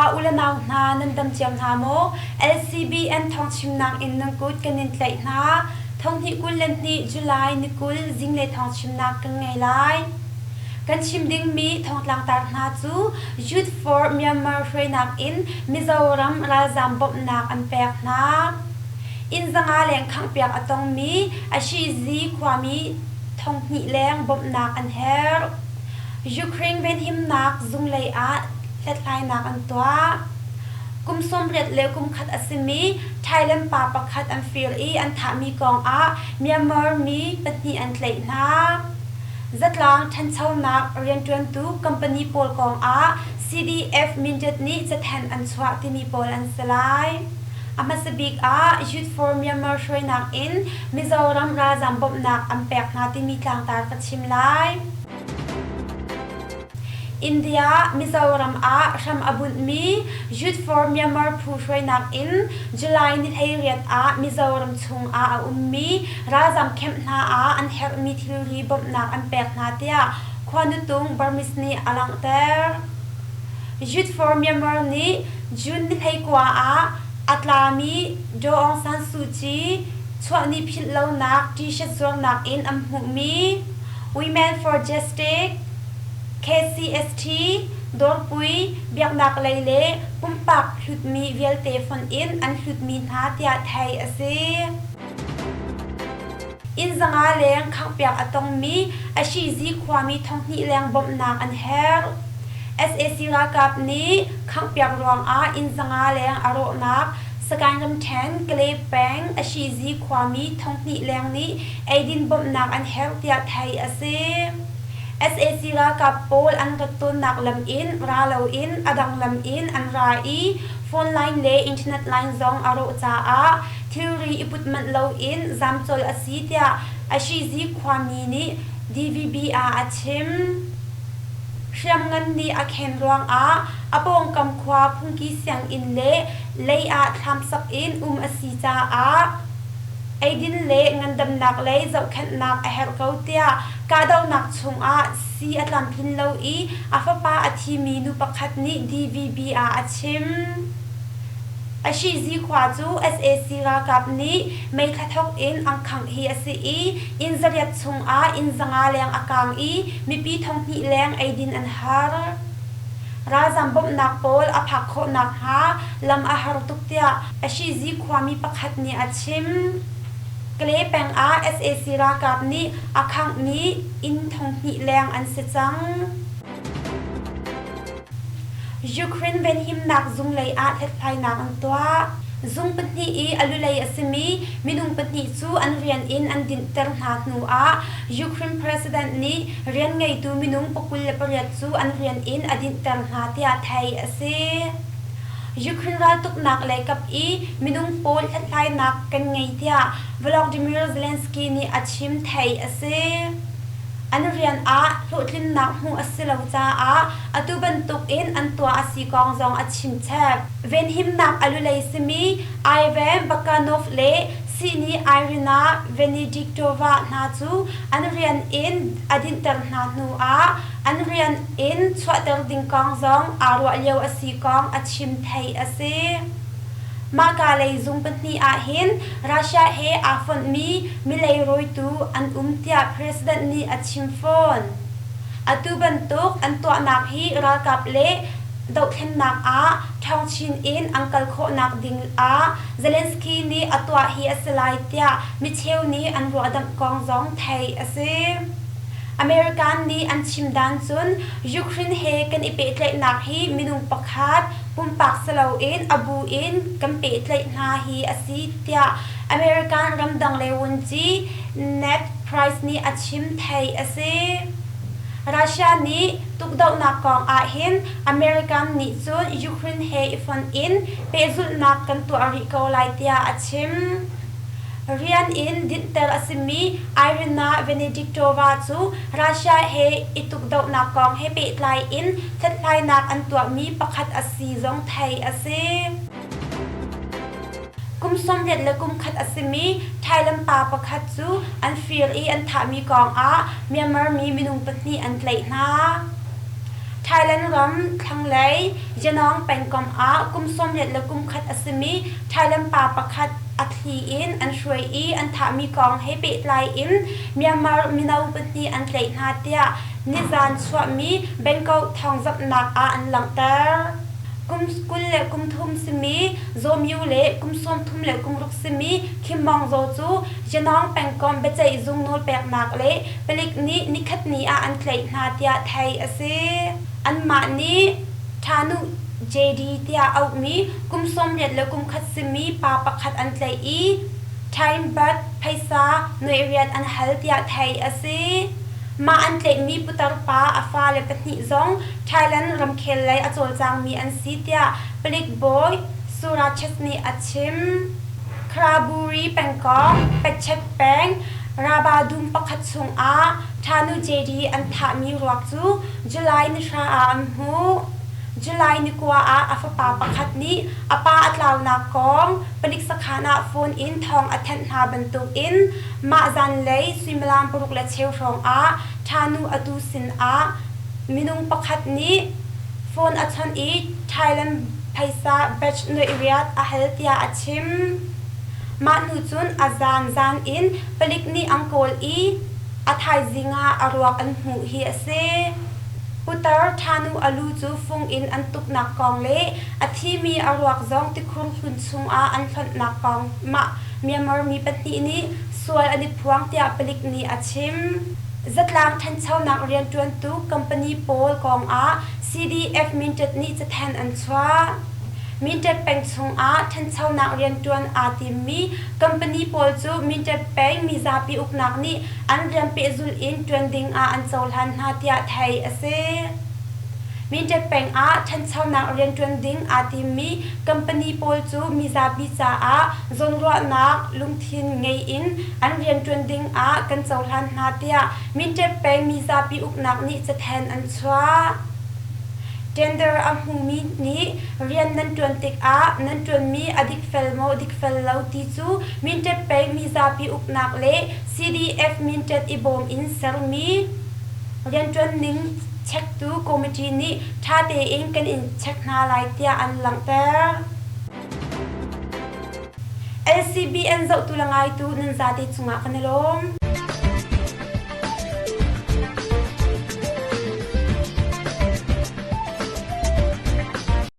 Khrihfa u le nau hna nan dam cio hna maw? LCBN thawngchimnak in nan kut kan in tlaih hna. Thonghnih 22 July ni 20 zinglei thawngchimnak kan ngei lai. Kan chim dingmi thongtlangtar hna cu Youth for Myanmar hruainak in Mizoram ralzaam bawmhnak an pek hna. Inn zanga leng khanghpiak a tongmi Ashizi khuami thonghnih leng bawmhnak an herh. Ukraine venhimnak zunglei ah hlathlainak an tuah. Kum 80 le kum khat a simi Thailand pa pakhat an fir i an thahmi kong ah Myanmar mi pahnih an tlaih hna. Zatlang ṭhanchonak rianṭuantu company pawl kong ah CDF Mindat nih cathanh an chuah timi pawl an si lai. A hmasa bik ah Youth for Myanmar hruainak in Mizoram ralzaam bawmhnak an pek hna timi tlangtar ka chim lai. India, Mizoram ah hram a bunhmi Youth for Myanmar phu hruainak in July ni 18 ah Mizoram chung ah a ummi ralzaam camp hna ah an herhmi thilri bawmhnak an pek hna tiah Khuanutung Burmese nih a langhter. Youth for Myanmar nih June ni 19 ah a tlami Daw Aung San Suu Kyi chuahni philh lonak T-shirt zuarnak in an hmuhmi Women for Justice, KCST, Dawrpui, biaknak lei le pumpak hlutmi vialte fonh in an hlutmi hna tiah theih a si. Inn zanga leng khanghpiak a tongmi Ashizi khuami thonghnih leng bawmhnak an herh. Sac ralkap nih khanghpiak ruangah inn zanga leng a rawhnak Sagaing ramṭhen Kalay peng Ashizi khuami thonghnih leng nih eidin bawmhnak an herh tiah theih a si. Sac ralkap pawl an rat tawnnak lam in ra loin a dang lam in an ra i phone line le internet line zong a rawh caah thilri i put manh loin zaam colh a si tiah Ashizi khuami nih DVB ah a chim. Hriamngan nih a khen ruangah a pawngkam khua phungki sianginn le lei ah thlam sak in um a si caah eidin le ngandamnak lei zohkhenhnak a herh ko tiah kahdohnak chungah sii a tlamtlin lo i a fapa a thimi nu pakhat nih DVB ah a chim. Ashizi khua cu sac ralkap nih May thla thawk in an khangh hi a si i inn 800 chungah inn 500 leng a kaang i mipi 2000 leng eidin an har. Ralzam bawmhnak pawl a phak khawh nakhnga lam a har tuk tiah Ashizi khuami pakhat nih a chim. Kalay peng ah sac ralkap nih a khanghmi inn 2000 leng an si cang. Ukraine venhimnak zung lei ah hlathlainak an tuah. Zung pahnih i a lulei a simi minung pahnih cu an rian in an dinhter hna hnu ah Ukraine president nih rian ngeitu minung 28 cu an rian in a dinhter hna tiah theih a si. Ukraine raltuknak lei kap i minung pawl hlathlainak kan ngei tiah Volodymyr Zelensky nih a chim theih a si. An rian ah hlawhtlinnak hmuh a si lo caah atu bantuk in an tuah a si kong zong a chim chap. Venhimnak a lulei simi Ivan Bakanov le sihni Irina Venediktova hna cu an rian in a dinhter hna hnu ah an rian in chuahter ding kong zong aa ruah lio a si kong a chim theih a si. Mahka lei zung pahnih ahhin Russia he aa fonhmi milei rawitu an um tiah President nih a chim fawn. Atu bantuk an tuahnak hi ralkap le dohthlennak ah ṭhawng chin in an kal khawhnak ding ah Zelensky nih a tuah hi a si lai tiah micheu nih an ruahdamh kong zong theih a si. American nih an chim dan cun Ukraine he kan i pehtlaihnak hi minung pakhat pumpak si loin a bu in kan pehtlaih hna hi a si tiah American ramdang lei vunci Ned Price nih a chim theih a si. Russia nih tukdohnak kong ahhin American nih cun Ukraine he i fonh in pehzulhnak kan tuah rih ko lai tiah a chim. Rian in dinhter a simi Irina Venediktova cu Russia he i tukdohnak kong he pehtlai in hlathlainak an tuahmi pakhat a si zong theih a si. Kum 81 a simi Thailand pa pakhat cu an fir i an thahmi kong ah Myanmar mi minung pahnih an tlaih hna. Thailand ram thlanglei Yangon pengkomh ah kum 21 a simi Thailand pa pakhat a thli in an hruai i an thahmi kong he pehtlai in Myanmar mino pahnih an tlaih hna tiah nizan chuahmi Bangkok thawngzamhnak ah an langhter. Kum 23 simi Zaw Myu le kum 36 simi Khim Mawng Zaw cu Yangon pengkomh biaceihzung nawlpeknak le palik nih nikhatni ah an tlaih hna tiah theih a si. Anmah nih Thanu JD tiah auhmi kum 81 simi pa pakhat an tlaih i Time Bat phaisa nuaih riat an hal tiah theih a si. Mah an tlaihmi putar pa a fale pahnih zong Thailand ramkhel lei a cawlcangmi an si tiah palik bawi Surachet nih a chim. Kraburi pengkomh, Pachet peng, Raba dum pakhat chungah Thanu JD an thahmi ruak cu July ni hra ah an hmuh. July ni kua ah a fapa pakhat nih a pa a tlaunak kong palik sakhan ah phone in thawng a thanh hna bantukin mah zanlei suimilam paruk le cheu hrawng ah Thanu atu sinah minung pakhat nih phone a chawnh i Thailand phaisa batch nuaih riat a hal tiah a chim. Mah hnu cun a zan zan in palik nih an kawl i a thaizing ah a ruak an hmuh hi a si. Putar Thanu a lu cu fung in an tuknak kong le a thimi a ruak zong tikhur hlun chungah an hlonhnak kong mah Myanmar mi pahnih nih sual an i phuang tiah palik nih a chim. Zatlang ṭhanchonak rianṭuantu company pawl kongah CDF Mintet nih cathanh an chuah. Mintet peng chungah ṭhanchonak rianṭuan aa timmi company pawl cu Mintet peng mizapi uknak nih an rian pehzulh in ṭuan dingah an cohlan hna tiah theih a si. Mintet peng ah ṭhanchonak rianṭuan ding aa timmi company pawl cu mizapi caah zawnruahnak lungthin ngei in an rianṭuan dingah kan cohlan hna tiah Mintet peng mizapi uknak nih cathanh an chuah. Tender a hmumi nih rian nan ṭuan tikah nan ṭuanmi a dikfel maw dikfel lo ti cu Mintet peng mizapi uknak le CDF Mintet i bawm in sermi rianṭuan ning chektu committee nih ṭha tein kan in chek hna lai tiah an langhter. LCBN zohtu le ngaitu nan zate cungah kan i lawm.